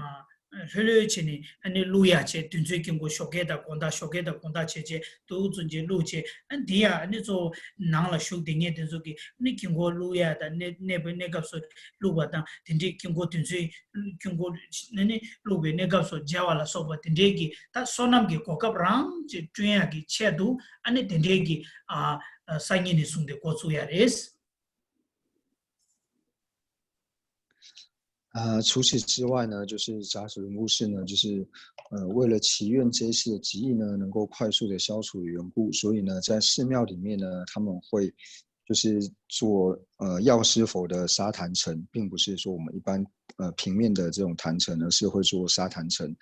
ལྷོད་ལྷོད་བྱས་ནས་ཨ་ནི་བླུག་ཡ་བྱས། རྡུལ་ཚོན་དཀྱིལ་འཁོར་ཞོགས་ཀས་དང་དགོང་དག་ཞོགས་ཀས་དང་དགོང་དག་བྱས་བྱས་འདུག་ཚུན་ཆད་བླུག་བྱས། ཨ་ནི་འདི་ཡ་ཨ་ནི་གཙོ་བོ་ནང་ལ་བཞུགས་བསྡད་མཁན་དེ་ཚོ་གི་ཨ་ནི་དཀྱིལ་འཁོར་བླུག་ཡ་དང་གནས་གནས་པའི་གནས་སྐབས་སུ་བླུག་པ་དང་དེ་འདྲའི་དཀྱིལ་འཁོར་རྡུལ་ཚོན་དཀྱིལ་འཁོར་ཨ་ནི་བླུག་པའི་གནས་སྐབས་སུ་མཇལ་བ་ལ་སོགས་པ་དེ་འདྲའི་གི་ད་བསོད་ནམས་ཀྱི་གོ་སྐབས་རང་ཅིག་བསྐྲུན་ཡ་གི་ཆེད་དུ་ཨ་ནི་དེ་འདྲའི་གི་ཨ་སང་ཉིན་ནས་བཟུང་སྟེ་འགོ་བཙུགས་ཡ་རེད། 呃，除此之外呢，就是扎什伦故事呢，就是呃，为了祈愿这一世的疾疫呢，能够快速的消除的缘故，所以呢，在寺庙里面呢，他们会就是做呃药师佛的砂坛城，并不是说我们一般呃平面的这种坛城，而是会做砂坛城。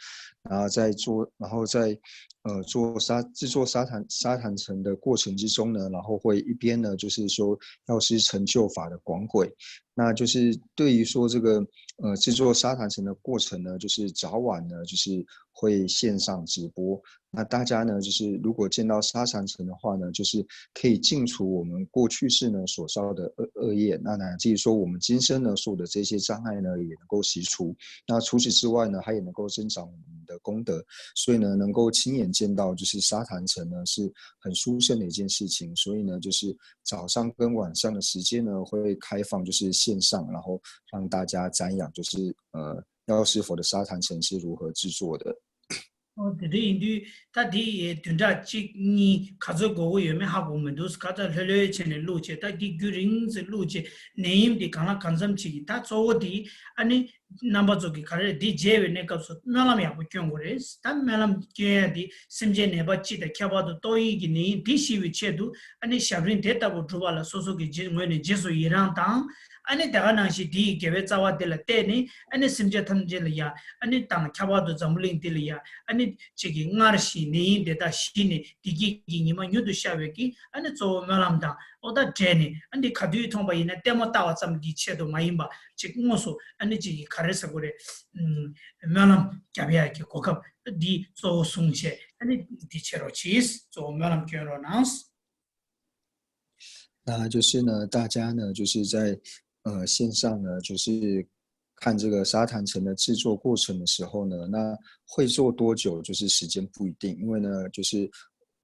然后在做，然后在呃做砂制作砂坛砂坛城的过程之中呢，然后会一边呢就是说药师成就法的广轨，那就是对于说这个呃制作砂坛城的过程呢，就是早晚呢就是会线上直播。那大家呢就是如果见到砂坛城的话呢，就是可以净除我们过去世呢所造的恶恶业，那乃至于说我们今生呢受的这些障碍呢也能够洗除。那除此之外呢，它也能够增长我们的功德。所以呢，能够亲眼见到就是砂坛城呢是很殊胜的一件事情。所以呢，就是早上跟晚上的时间呢会开放就是线上，然后让大家瞻仰就是呃药师佛的砂坛城是如何制作的。ཨོ་དེ་འདྲ་ཡིན་དུས་ད་དེ་ཡི་བདུན་ཕྲག་གཅིག་གཉིས་ག་ཚོད་འགོར་གི་ཡོད་མེད་ཧ་གོ་མི་འདུག་ག་ཚོད་ལྷོད་ལྷོད་བྱས་ནས་བླུགས་བྱས། ད་དེ་རྒྱུན་རིང་ཙམ་བླུགས་བྱས་ནད་ཡམས་དེ་གང་ལ་གང་འཚམ་ཅིག་གི་ད་གཙོ་བོ་དེ་ཨ་ནི་རྣམ་པ་ཚོ་གི་ག་རེ་འདི་མཇལ་བའི་གནས་སྐབས་སུ་སྨོན་ལམ་ཡག་པོ་སྐྱོན་དགོས་རེད། ད་སྨོན་ལམ་སྐྱོན་ཡ་དེ་སེམས་ཅན་ནད་པ་སྤྱི་དང་ཁྱད་པར་དུ་ཏོག་དབྱིབས་ཀྱི་ནད་ཡམས་འདི་ཞི་བའི་ཆེད་དུ་ཨ་ནི་ཞབས་རིམ་དེ་ལྟ་བུ་སྒྲུབ་པ་ལ་སོ་སོ་གི་རྗེས་ངོས་ནས་རྗེས་སུ་ཡི་རང་དང་། ཨ་ནི་དེ་ག་ནང་བཞིན་དེའི་དགེ་བའི་རྩ་བ་དེ་ལ་བརྟེན་ནས་ཨ་ནི་སེམས་ཅན་ཐམས་ཅད་ལ་ཡ་ཨ་ནི་དང་ཁྱད་པར་དུ་འཛམ་བུ་གླིང་འདི་ལ་ཡ་ཨ་ནི་ཅིག་གི་སྔར་བཞིན་ནད་ཡམས་དེ་དག་ཞི་ནས་བདེ་སྐྱིད་ཀྱི་ཉི་མ་མྱུར་དུ་ཤར་བའི་གི་ཨ་ནི་གཙོ་བོ་སྨོན་ལམ་དང་ཨོ་ད་འབྲེལ་ནས། ཨ་ནི་ག་དུས་མཐོང་པ་ཡིན་ན་ལྟད་མོ་ལྟ་བ་ཙམ་གྱི་ཆེད་དུ་མ་ཡིན་པ་ཅིག་དངོས་སུ་ཨ་ནི་ཅིག་གི་ག་རེ་ཟེར་དགོས་རེད། ཨུམ། སྨོན་ལམ་རྒྱབ་ཡག་གི་གོ་སྐབས་འདི་གཙོ་བོ་བཟུང་བྱས་ཨ་ནི་འདི་བྱེད་རོགས་གྱིས། གཙོ་བོ་སྨོན་ལམ་སྐྱོན་རོགས་གནང་། 那就是呢，大家呢，就是在呃线上呢，就是看这个沙坛城的制作过程的时候呢，那会做多久，就是时间不一定，因为呢，就是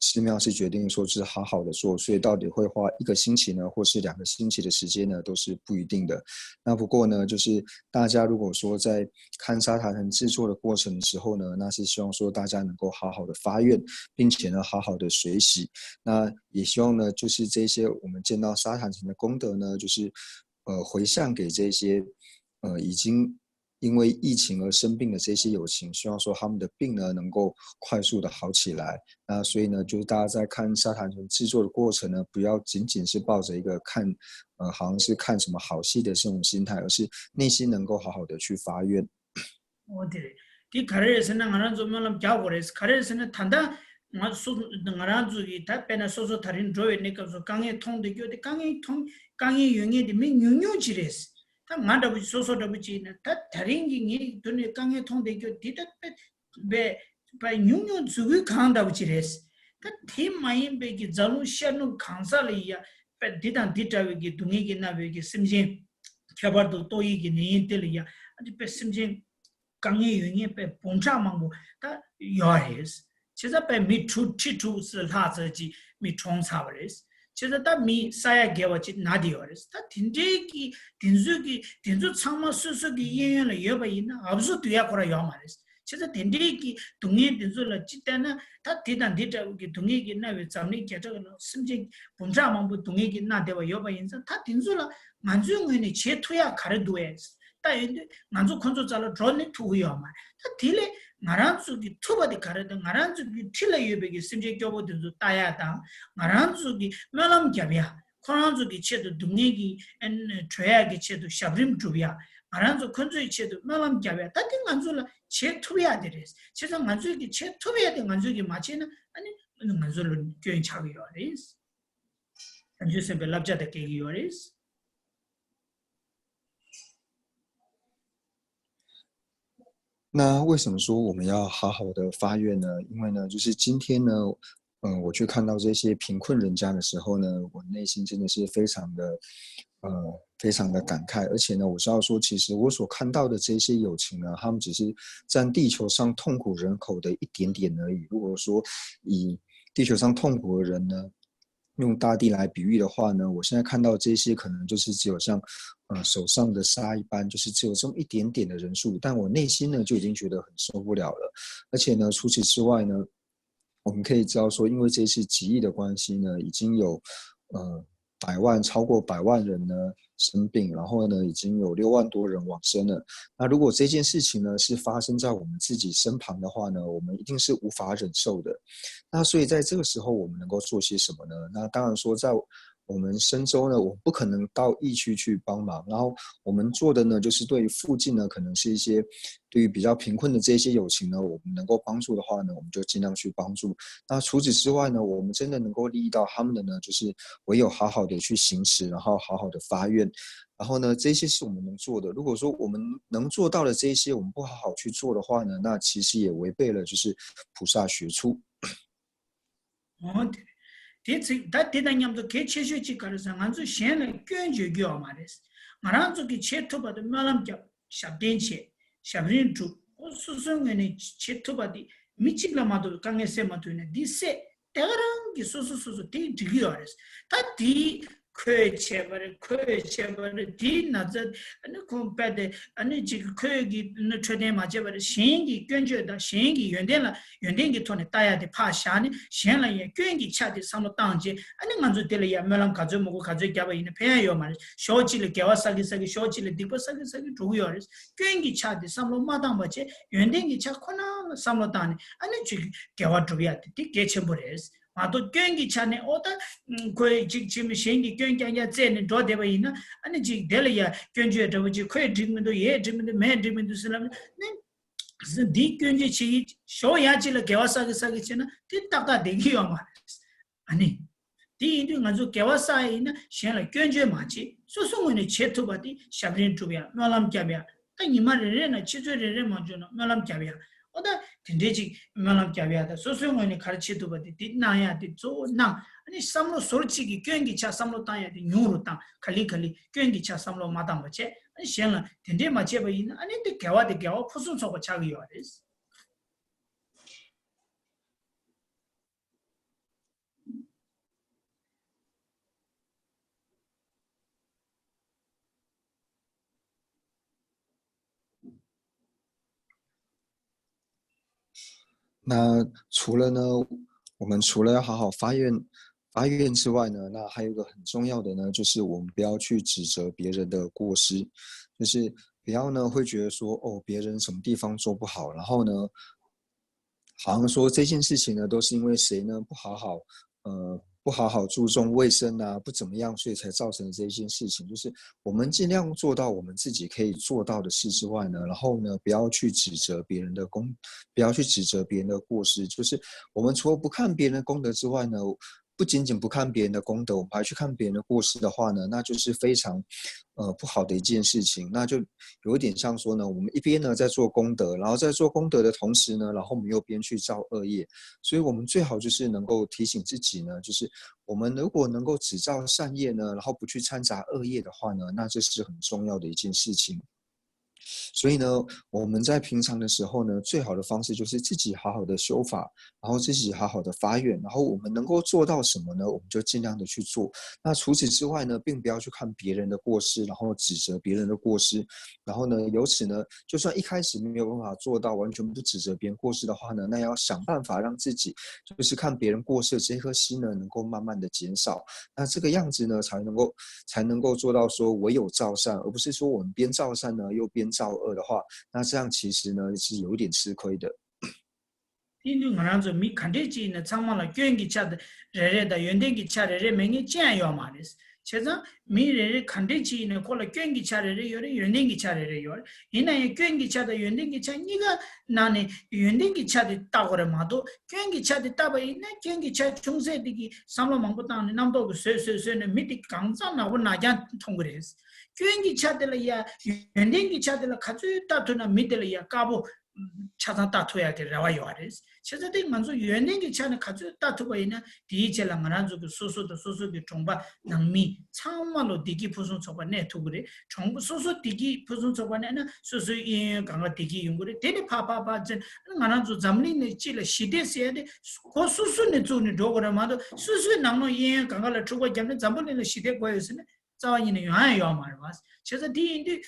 寺庙是决定说是好好的做，所以到底会花一个星期呢，或是两个星期的时间呢，都是不一定的。那不过呢，就是大家如果说在看沙坛城制作的过程的时候呢，那是希望说大家能够好好的发愿，并且呢，好好的水洗。那也希望呢，就是这些我们见到沙坛城的功德呢，就是呃回向给这些呃已经因为疫情而生病的这些友情，希望说他们的病呢能够快速的好起来。那所以呢，就是大家在看沙坛城制作的过程呢，不要仅仅是抱着一个看呃好像是看什么好戏的这种心态，而是内心能够好好的去发愿。 ཨོ་དེ་རེད། དེ་ག་རེ་རེད་ཟེར་ན་ང་རང་ཚོ་སྨོན་ལམ་རྒྱག་དགོས་རེད། ག་རེ་རེད་ཟེར་ན་ད་ལྟ་ང་སོ་ང་རང་ཚོ་གི་ད་དཔེར་ན་སོ་སོ་ད་རིང་འགྲོ་བའི་གནས་སྐབས་སུ་དཀའ་ངལ་མཐོང་བསྡད་རྒྱུ་དེ་དཀའ་ངལ་མཐོང་དཀའ་ངལ་ཡོད་མཁན་དེ་མི་ཉུང་ཉུང་ཅིག་རེད། ད་ང་འདྲ་བོ་སོ་སོ་འདྲ་བོ་ཅིག་ཡིན་ན་ད་ད་རིང་གི་ངའི་མདུན་ནས་དཀའ་ངལ་མཐོང་བསྡད་རྒྱུ་དེ་ད་དཔེ་དཔེ་ཉུང་ཉུང་མཛུ་གུའི་གང་འདྲ་བོ་ཅིག་རེད། ད་དེ་མ་ཡིན་པའི་གི་རྫ་ལུང་ཤར་ནུབ་གང་ས་ལ་ཡ་དཔེ་འདི་དང་འདི་འདྲ་བའི་གི་སྡུག་བསྔལ་གྱིས་མནར་བའི་གི་སེམས་ཅན་ཁྱད་པར་དུ་ཏོག་དབྱིབས་ཀྱི་ནད་ཡམས་དེ་ལ་ཡ་ཨ་ནི་དཔེ་སེམས་ཅན་དཀའ་ངལ་ཡོད་མཁན་དཔེ་འབུམ་ཕྲག་མང་པོ་ད་ཡོད་རེད། བྱས་ཙང་དཔེ་མི་དྲུག་ཁྲི་དྲུག་ཙམ་ལྷག་ཙམ་ཅིག་མི་གྲོངས་ཚར་བ་རེད། བྱས་ཙང་ད་མི་ས་ཡ་བརྒལ་བ་ཅིག་ན་བསྡད་ཡོད་རེད། ད་དེ་འདྲའི་གི་དེ་ཚོའི་གི་དེ་ཚོ་ཚང་མ་སོ་སོ་གི་གཡས་གཡོན་ལ་ཡོད་པ་ཡིན་ན་ཨབ་སུ་སྡུག་ཡ་ཁོ་ར་ཡོད་མ་རེད། བྱས་ཙང་དེ་འདྲའི་གི་སྡུག་བསྔལ་དེ་ཚོ་ལ་ཅི་བལྟས་ན་ད་དེ་དང་དེ་འདྲ་བོ་གི་སྡུག་བསྔལ་གྱིས་མནར་བའི་འཛམ་གླིང་བརྒྱ་ཕྲག་གི་ནང་སེམས་ཅན་འབུམ་ཕྲག་མང་པོ་སྡུག་བསྔལ་གྱིས་མནར་བསྡད་པ་ཡོད་པ་ཡིན་ཙང་ད་དེ་ཚོ་ལ་ང་ཚོའི་ངོས་ནས་བྱེད་ཐུབ་ཡ་ག་རེ་འདུག་ཨེ། ད་ཡིན་དུས་ང་ཚོ་ཁོ་ཚོ་རྩ་ལ་འགྲོ་ནི་ཐུབ་ཀྱི་ཡོད་མ་རེད། ད་དེ་ལས་ང་རང་ཚོ་གི་ཐུབ་པ་དེ་ག་རེ་དང་ང་རང་ཚོ་གི་འཁྲིས་ལ་ཡོད་པའི་གི་སེམས་ཅན་སྐྱོ་པོ་དེ་ཚོ་ལྟ་ཡ་དང་ང་རང་ཚོ་གི་སྨོན་ལམ་རྒྱབ་ཡ། ཁོ་རང་ཚོ་གི་ཆེད་དུ་སྡུག་བསྔལ་གྱི་ཨ་ནི་གྲོལ་ཡག་གི་ཆེད་དུ་ཞབས་རིམ་སྒྲུབ་ཡག་ང་རང་ཚོ་ཁོ་ཚོའི་ཆེད་དུ་སྨོན་ལམ་རྒྱབ་ཡག་ད་དེ་ང་ཚོ་ལ་བྱེད་ཐུབ་ཡག་དེ་རེད། བྱས་ཙང་ང་ཚོས་ཀྱི་བྱེད་ཐུབ་ཡག་དེ་ང་ཚོས་ཀྱི་མ་བྱས་ན་ཨ་ནི་ང་ཚོ་ལ་སྐྱོན་ཆགས་ཀྱི་ཡོད་རེད། བྱང་ཆུབ་སེམས་དཔའི་བསླབ་བྱ་དང་འགལ་གྱི་ཡོད་རེད། 那为什么说我们要好好的发愿呢？因为呢，就是今天呢，嗯，我去看到这些贫困人家的时候呢，我内心真的是非常的，呃，非常的感慨。而且呢，我知道说，其实我所看到的这些友情呢，他们只是占地球上痛苦人口的一点点而已。如果说以地球上痛苦的人呢，用大地来比喻的话呢，我现在看到这些可能就是只有像，呃，手上的沙一般，就是只有这么一点点的人数，但我内心呢就已经觉得很受不了了。而且呢，除此之外呢，我们可以知道说，因为这次极疫的关系呢，已经有，呃，百万，超过百万人呢生病，然后呢，已经有六万多人往生了。那如果这件事情呢是发生在我们自己身旁的话呢，我们一定是无法忍受的。那所以在这个时候，我们能够做些什么呢？那当然说，在我们身周呢，我们不可能到疫区去帮忙，然后我们做的呢，就是对于附近呢，可能是一些对于比较贫困的这些友情呢，我们能够帮助的话呢，我们就尽量去帮助。那除此之外呢，我们真的能够利益到他们的呢，就是唯有好好的去行持，然后好好的发愿。然后呢，这些是我们能做的。如果说我们能做到的这一些，我们不好好去做的话呢，那其实也违背了就是菩萨学处。 འོ་དེ་རེད། དེ་ཚིག་ད་དེ་དང་མཉམ་དུ་གལ་ཆེ་ཤོས་གཅིག་ག་རེ་ཟེར་ང་ཚོས་གཞན་ལ་སྐྱོན་བརྗོད་རྒྱུ་ཡོད་མ་རེད། ང་རང་ཚོ་གིས་བྱེད་ཐུབ་པ་དེ་སྨོན་ལམ་རྒྱབ། ཞབས་བརྟན་བྱེད། ཞབས་རིམ་སྒྲུབ། ཨོ་སོ་སོའི་ངོས་ནས་བྱེད་ཐུབ་པ་དེ་མི་གཅིག་ལ་མ་གཏོགས་དཀའ་ངལ་སེལ་མ་ཐུབ་ན་འདི་སེལ། དེ་ག་རང་གིས་སོ་སོ་སོ་སོ་དེ་འགྲིག་གི་ཡོད་རེད། ད་དེ་ ཁོས་བྱས་པ་རེད། ཁོས་བྱས་པ་རེད། དེའི་ན་ཚ་ཨ་ནི་ཁོང་དཔེ་དེ་ཨ་ནི་ཅིག་ཁོས་ཀྱི་ནི་འཕྲོད་བསྟེན་མ་བྱས་པ་རེད། གཞན་གྱི་སྐྱོན་བརྗོད་དང་གཞན་གྱི་ཡོན་ཏན་ལ་ཡོན་ཏན་གྱི་ཐོག་ནས་ལྟ་ཡ་དེ་ཕར་བཞག་ནས། གཞན་ལ་ཡང་སྐྱོན་གྱི་ཆ་དེ་བསམ་བློ་བཏང་རྗེས་ཨ་ནི་ང་ཚོ་དེ་ལ་ཡང་སྨོན་ལམ་ག་ཚོད་མང་པོ་ག་ཚོད་བརྒྱབ་པ་ཡིན་ན་ཕན་ཡ་ཡོད་མ་རེད། ཕྱོགས་གཅིག་ལ་དགེ་བ་བསགས་གིན་བསགས་གིན་ཕྱོགས་གཅིག་ལ་སྡིག་པ་བསགས་གིན་བསགས་གིན་འགྲོ་གི་ཡོད་རེད། སྐྱོན་གྱི་ཆ་དེ་བསམ་བློ་མ་བཏང་བ་བྱས་ཡོན་ཏན་གྱི་ཆ་ཁོ་ན་ལ་བསམ་བློ་བཏང་ནས་ཨ་ནི་ཅིག་དགེ་བ་སྒྲུབ་ཡ་དེ་དེ་གལ་ཆེན་པོ་རེད། མ་གཏོགས་སྐྱོན་གྱི་ཆ་ནས་ཨོ་ད་ཁོས་ཅིག་བྱས་མི་གཞན་གྱི་སྐྱོན་རྐྱང་རྐྱང་བཙལ་ནས་འགྲོ་བསྡད་པ་ཡིན་ན། ཨ་ནི་ཅིག་དེ་ལ་ཡ་སྐྱོན་བརྗོད་འདྲ་བོ་ཅིག་ཁོས་འགྲིག་མི་འདུག་ཡས་འགྲིག་མི་འདུག་མས་འགྲིག་མི་འདུག་ཟེར་ལབ་ནས་འདིའི་སྐྱོན་བརྗོད་བྱེད་ཡིན། ཞོག་ཡ་གཅིག་ལ་དགེ་བ་བསགས་གི་བསགས་གི་བྱས་ན་དེ་ཏག་ཏག་བསྡད་ཀྱི་ཡོད་མ་རེད། ཨ་ནི། དེ་ཡིན་དུས་ང་ཚོ་དགེ་བ་བསགས་ཡ་ཡིན་ན་གཞན་ལ་སྐྱོན་བརྗོད་མ་བྱེད། སོ་སོ་ངོས་ནས་བྱེད་ཐུབ་པ་དེ་ཞབས་རིམ་སྒྲུབ་ཡ། སྨོན་ལམ་བརྒྱབ་ཡ། ད་ཉི་མ་རེ་རེ་ན་ཆུ་ཚོད་རེ་རེ་མ་འཇོག་ན་སྨོན་ལམ་བརྒྱབ་ཡ། ཨོ་ད་དེ་འདྲའི་ཅིག་སྨོན་ལམ་བརྒྱབ་ཡ། ད་སོ་སོའི་ངོས་ནས་ག་རེ་བྱེད་ཐུབ་པ་དེ་དེ་གནང་ཡ་དེ་གཙོ་བོ་གནང་། ཨ་ནི་བསམ་བློ་ཟུར་གཅིག་གི་སྐྱོན་གྱི་ཆ་བསམ་བློ་བཏང་ཡ་དེ་ཉུང་རུ་བཏང་། ག་ལེ་ག་ལེ་སྐྱོན་གྱི་ཆ་བསམ་བློ་མ་བཏང་བ་བྱས། ཨ་ནི་གཞན་ལ་དེ་འདྲས་མ་བྱས་པ་ཡིན་ན་ཨ་ནི་དེ་དགེ་བ་དེ་དགེ་བ་ཕུན་སུམ་ཚོགས་པ་ཆགས་ཀྱི་ཡོད་རེད། 那除了呢，我们除了要好好发愿发愿之外呢，那还有一个很重要的呢，就是我们不要去指责别人的过失，就是不要呢会觉得说哦别人什么地方做不好，然后呢，好像说这件事情呢都是因为谁呢不好好呃不好好注重卫生啊，不怎么样，所以才造成这一件事情。就是我们尽量做到我们自己可以做到的事之外呢，然后呢不要去指责别人的功，不要去指责别人的过失。就是我们除了不看别人的功德之外呢，不仅仅不看别人的功德，我们还去看别人的过失的话呢，那就是非常呃不好的一件事情。那就有一点像说呢，我们一边呢在做功德，然后在做功德的同时呢，然后我们又边去造恶业。所以我们最好就是能够提醒自己呢，就是我们如果能够只造善业呢，然后不去掺杂恶业的话呢，那这是很重要的一件事情。所以呢，我们在平常的时候呢，最好的方式就是自己好好的修法，然后自己好好的发愿，然后我们能够做到什么呢，我们就尽量的去做。那除此之外呢，并不要去看别人的过失，然后指责别人的过失，然后呢，由此呢，就算一开始没有办法做到完全不指责别人过失的话呢，那要想办法让自己就是看别人过失的这颗心呢，能够慢慢的减少。那这个样子呢，才能够才能够做到说唯有造善，而不是说我们边造善呢又边造恶的话，那这样其实呢是有一点吃亏的。 དེ་ཡིན་དུས་ང་རང་ཚོ་མི་ག་འདྲས་ཅིག་ཡིན་ན་ཚང་མ་ལ་སྐྱོན་གྱི་ཆ་རེ་རེ་དང་ཡོན་ཏན་གྱི་ཆ་རེ་རེ་མེད་མཁན་ཅི་ཡང་ཡོད་མ་རེད། བྱས་ཙང་མི་རེ་རེ་ག་འདྲས་ཅིག་ཡིན་ན་ཁོ་ལ་སྐྱོན་གྱི་ཆ་རེ་རེ་ཡོད་རེད། ཡོན་ཏན་གྱི་ཆ་རེ་རེ་ཡོད་རེད། ཡིན་ན་ཡང་སྐྱོན་གྱི་ཆ་དང་ཡོན་ཏན་གྱི་ཆ་གཉིས་ཀ་ནང་ནས་ཡོན་ཏན་གྱི་ཆ་དེ་བལྟ་དགོས་རེད་མ་གཏོགས། སྐྱོན་གྱི་ཆ་དེ་བལྟ་བ་ཡིན་ན་སྐྱོན་གྱི་ཆ་ཆུང་ཚད་དེ་གི་བསམ་བློ་མང་པོ་བཏང་ནས་རྣམ་རྟོག་གི་བཟོས་བཟོས་བཟོས་ནས་མི་དེ་གང་ཚང་ནག་པོ་ནག་རྐྱང་མཐོང་གི་རེད། སྐྱོན་གྱི་ཆ་དེ་ལ་ཡ་ཡོན་ཏན་གྱི་ཆ་དེ་ལ་ག་ཚོད་བལྟ་ཐུབ་ན་མི་དེ་ལ་ཡ་དཀར་པོ་ཆ་ཚང་ལྟ་ཐུབ་ཡག་གི་རེ་བ་ཡོད་རེད། བྱས་ཙང་དེ་ང་ཚོ་ཡོན་ཏན་གྱི་ཆ་ནས་ག་ཚོད་ལྟ་ཐུབ་པ་ཡིན་ན་དེའི་ཆེད་ལ་ང་རང་ཚོ་གི་སོ་སོ་དང་སོ་སོ་གི་གྲོང་པ་ནང་མི་ཚང་མ་ལོ་བདེ་སྐྱིད་ཕུན་སུམ་ཚོགས་པ་གནས་ཐུབ་ཀྱི་རེད། གྲོང་པ་སོ་སོ་བདེ་སྐྱིད་ཕུན་སུམ་ཚོགས་པ་གནས་ན་སོ་སོའི་གཡས་གཡོན་གང་ག་བདེ་སྐྱིད་ཡོང་གི་རེད། དེ་ནས་ཕར་ཕར་ཕར་ཚུར་ང་རང་ཚོ་འཛམ་གླིང་ནས་སྤྱི་ལ་ཞི་བདེ་ཟེར་ཡ་དེ་ཁོ་སོ་སོ་ནས་བཙུགས་ནས་འགྲོ་དགོས་རེད་མ་གཏོགས། སོ་སོའི་ནང་ལོགས་གཡས་གཡོན་གང་ག་ལ་འཁྲུག་པ་བརྒྱབ་ནས་འཛམ་བུ་གླིང་ལ་ཞི་བདེ་དགོས་ཡོད་ཟེར་ན། རྩ་བ་ཉིད་ནས་ཡོང་ཡ་ཡོད་མ་རེད་བ། བྱས་ཙང་དེ་ཡིན་དུས་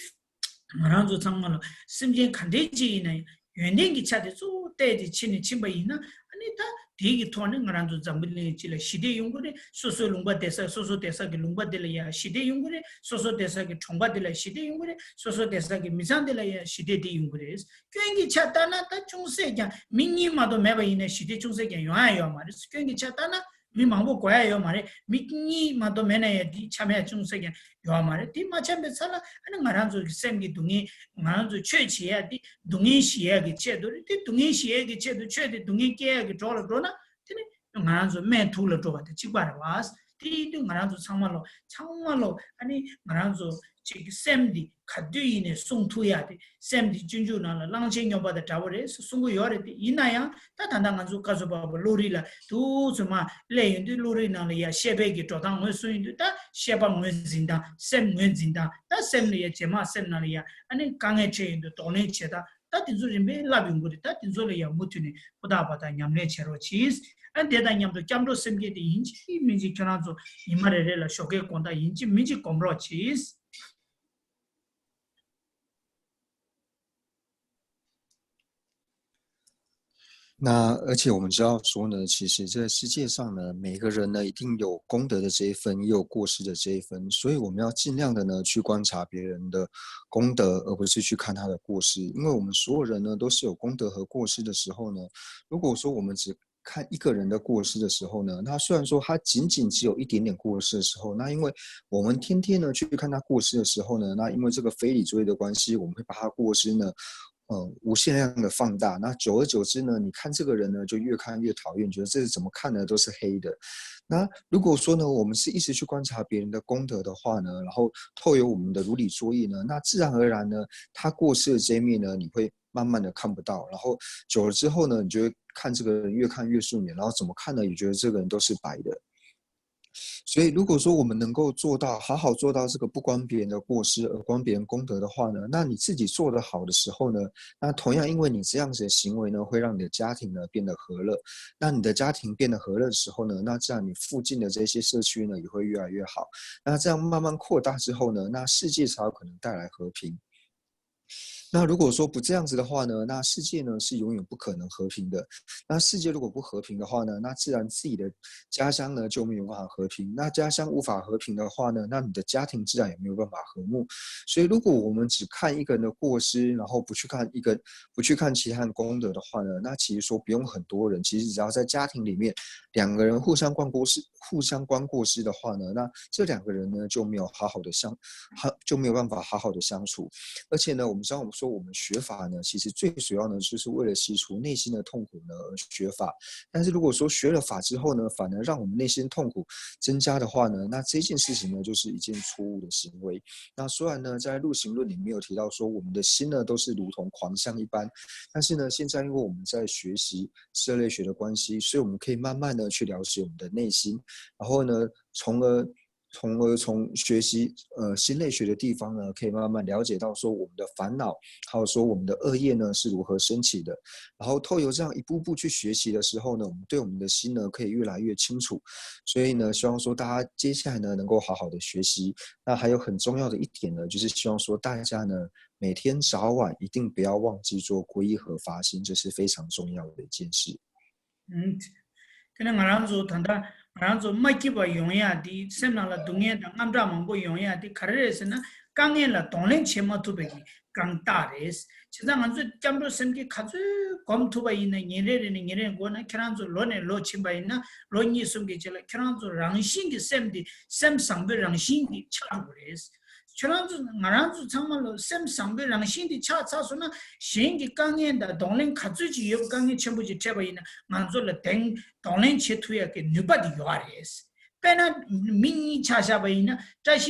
ང་རང་ཚོ་ཚང་མ་ལ་སེམས་ཅན་ག་འདྲའི་ཅིག་ཡིན་ན་ཡང་ཡོན་ཏན་གྱི་ཆ་དེ་གཙོ་བོ་གཏད་དེ་ཕྱིན་ནས་ཕྱིན་པ་ཡིན་ན། ཨ་ནི་ད་དེ་གི་ཐོག་ནས་ང་རང་ཚོ་འཛམ་བུ་གླིང་སྤྱི་ལ་ཞི་བདེ་ཡོང་གི་རེད། སོ་སོའི་ལུང་པ་བསྡད་ས་སོ་སོ་བསྡད་ས་གི་ལུང་པ་དེ་ལ་ཡང་ཞི་བདེ་ཡོང་གི་རེད། སོ་སོ་བསྡད་ས་གི་གྲོང་པ་དེ་ལ་ཞི་བདེ་ཡོང་གི་རེད། སོ་སོ་བསྡད་ས་གི་མི་ཚང་དེ་ལ་ཡང་ཞི་བདེ་དེ་ཡོང་གི་རེད། སྐྱོན་གྱི་ཆ་ལྟ་ན་ད་ཅུང་ཟད་ཀྱང་མི་གཉིས་མ་གཏོགས་མེད་པ་ཡིན་ན་ཞི་བདེ་ཅུང་ཟད་ཀྱང་ཡོང་ཡ་ཡོད་མ་རེད། སྐྱོན་གྱི་ཆ་ལྟ་ན། མི་མང་པོ་དགོས་ཡ་ཡོད་མ་རེད། མི་གཉིས་མ་གཏོགས་མེད་ན་ཡང་དེ་འཆམ་ཡ་ཅུང་ཟད་ཀྱང་ཡོད་མ་རེད། དེ་མ་འཆམ་པའི་ཚེ་ལ་ཨ་ནི་ང་རང་ཚོ་གི་སེམས་ཀྱི་སྡུག་བསྔལ། ང་རང་ཚོ་ཆོས་བྱེད་ཡ་དེ་སྡུག་བསྔལ་ཞི་ཡ་གི་ཆེད་དུ་རེད། དེ་སྡུག་བསྔལ་ཞི་ཡ་གི་ཆེད་དུ་ཆོས་དེ་སྡུག་བསྔལ་སྐྱེ་ཡ་གི་གྲོགས་ལ་འགྲོ་ན་དེ་ནི་ང་རང་ཚོ་སྨན་དུག་ལ་འགྲོ་བ་དང་གཅིག་པ་རེད་བ། དེ་ཡིན་དུས་ང་རང་ཚོ་ཚང་མ་ལོ་ཚང་མ་ལོ་ཨ་ནི་ང་རང་ཚོ་ཅིག་གི་སེམས་འདི་ག་དུས་ཡིན་ནའི་བསྲུང་ཐུབ་ཡ་དེ། སེམས་འདི་སྤྱོད་འཇུག་ནང་ལ་གླང་ཆེན་སྨྱོན་པ་དང་འདྲ་བོ་རེད་གསུང་གི་ཡོད་རེད། དེ་ཡིན་ན་ཡང་ད་ད་ལྟ་ང་ཚོ་བཀའ་ཟུར་པ་པོ་བློ་རིག་ལ་དུས་ཚོད་མ་སླེབས་ཡོང་དུས་བློ་རིག་ནང་ལ་ཡ་ཤེས་པའི་གི་འགྲོ་སྟངས་ངོས་བཟུང་ཡོང་དུས། ད་ཤེས་པ་ངོས་འཛིན་སྟངས། སེམས་ངོས་འཛིན་སྟངས། ད་སེམས་ལ་ཡ་རྗེས་མ་སེམས་ནང་ལ་ཡ་ཨ་ནི་དཀའ་ངལ་འཕྲད་ཡོང་དུས་གདོང་ལེན་བྱེད་སྟངས། ད་དེ་ཚོ་རིམ་པས་བསླབ་ཡོང་གི་རེད། ད་དེ་ཚོ་ལ་ཡང་མུ་མཐུད་ནས་ཧུར་ཐག་འབད་ཐག་ཉམས་ལེན་བྱེད་རོགས་གྱིས། ཨ་དེ་དང་མཉམ་དུ་སྐྱབས་འགྲོ་སེམས་བསྐྱེད་དེ་ཡིན་གཅིག་མིན་གཅིག་ཁྱོད་རང་ཚོ་ཉི་མ་རེ་རེ་ལ་ཞོགས་ཀའི་དགོང་དག་ཡིན་གཅིག་མིན་གཅིག་སྒོམ་རོགས་གྱིས།那而且我们知道说呢，其实这世界上呢，每个人呢一定有功德的这一份，也有过失的这一份，所以我们要尽量的呢去观察别人的功德，而不是去看他的过失，因为我们所有人呢都是有功德和过失的时候呢，如果说我们只看一个人的过失的时候呢，那虽然说他仅仅只有一点点过失的时候，那因为我们天天呢去看他过失的时候呢，那因为这个非礼作业的关系，我们会把他过失呢，呃，无限量的放大。那久而久之呢，你看这个人呢，就越看越讨厌，觉得这是怎么看呢都是黑的。那如果说呢，我们是一直去观察别人的功德的话呢，然后透由我们的如理作意呢，那自然而然呢，他过失的这一面呢，你会慢慢的看不到，然后久了之后呢，你就会看这个人越看越顺眼，然后怎么看呢，也觉得这个人都是白的。所以，如果说我们能够做到好好做到这个不观别人的过失而观别人功德的话呢，那你自己做得好的时候呢，那同样因为你这样子的行为呢，会让你的家庭呢变得和乐。那你的家庭变得和乐的时候呢，那这样你附近的这些社区呢也会越来越好。那这样慢慢扩大之后呢，那世界才有可能带来和平。那如果说不这样子的话呢，那世界呢是永远不可能和平的。那世界如果不和平的话呢，那自然自己的家乡呢就没有办法和平。那家乡无法和平的话呢，那你的家庭自然也没有办法和睦。所以，如果我们只看一个人的过失，然后不去看一个不去看其他人功德的话呢，那其实说不用很多人，其实只要在家庭里面两个人互相观过失，互相观过失的话呢，那这两个人呢就没有好好的相，好就没有办法好好的相处。而且呢，我们知道我们说我们学法呢，其实最主要呢就是为了洗除内心的痛苦呢而学法。但是如果说学了法之后呢，反而让我们内心痛苦增加的话呢，那这件事情呢就是一件错误的行为。那虽然呢，在入行论里面有提到说我们的心呢都是如同狂象一般，但是呢，现在因为我们在学习色类学的关系，所以我们可以慢慢的去了解我们的内心，然后呢，从而从而从学习呃心类学的地方呢，可以慢慢了解到说我们的烦恼，还有说我们的恶业呢是如何升起的，然后透由这样一步步去学习的时候呢，我们对我们的心呢可以越来越清楚。所以呢，希望说大家接下来呢能够好好的学习。那还有很重要的一点呢，就是希望说大家呢每天早晚一定不要忘记做皈依和发心，这是非常重要的一件事。 ཨུམ། དེ་ནས་ང་རང་ཚོ་ད་ལྟ་ང་རང་ཚོ་མ་སྐྱིད་པ་ཡོང་ཡ་དེ། སེམས་ནང་ལ་སྡུག་བསྔལ་དང་དངངས་སྐྲག་མང་པོ་ཡོང་ཡ་དེ་ག་རེ་རེད་ཟེར་ན། དཀའ་ངལ་ལ་གདོང་ལེན་བྱེད་མ་ཐུབ་པའི་གི་རྐྱེན་རེད། བྱས་ཙང་ང་ཚོས་སྐྱབས་འགྲོ་སེམས་བསྐྱེད་ག་ཚོད་སྒོམ་ཐུབ་པ་ཡིན་ན། ཉིན་རེ་རེ་ནས་ཉིན་རེ་འགོར་ན། ཁྱེད་རང་ཚོ་ལོ་ནས་ལོ་ཕྱིན་པ་ཡིན་ན། ལོ་གཉིས་གསུམ་གྱི་རྗེས་ལ་ཁྱེད་རང་ཚོ་རང་བཞིན་གྱི་སེམས་དེ་སེམས་བཟང་པོའི་རང་བཞིན་གྱི་ཆགས་འགྲོ་གི་རེད། ཁྱོད་རང་ཚོ་ང་རང་ཚོ་ཚང་མ་ལ་སེམས་བཟང་པོའི་རང་བཞིན་དེ་ཆགས་ཚར་སོང་ན། གཞན་གྱི་དཀའ་ངལ་དང་གདོང་ལེན་ག་ཚོད་ཅིག་ཡོད་པ། དཀའ་ངལ་ཆེན་པོ་ཅིག་འཕྲད་པ་ཡིན་ན་ང་ཚོ་ལ་གདེང་གདོང་ལེན་བྱེད་ཐུབ་ཡག་གི་ནུས་པ་དེ་ཡོད་རེད། དཔེར་ན་མི་གཉིས་ཆ་བཞག་པ་ཡིན་ན། བཀྲ་ཤིས་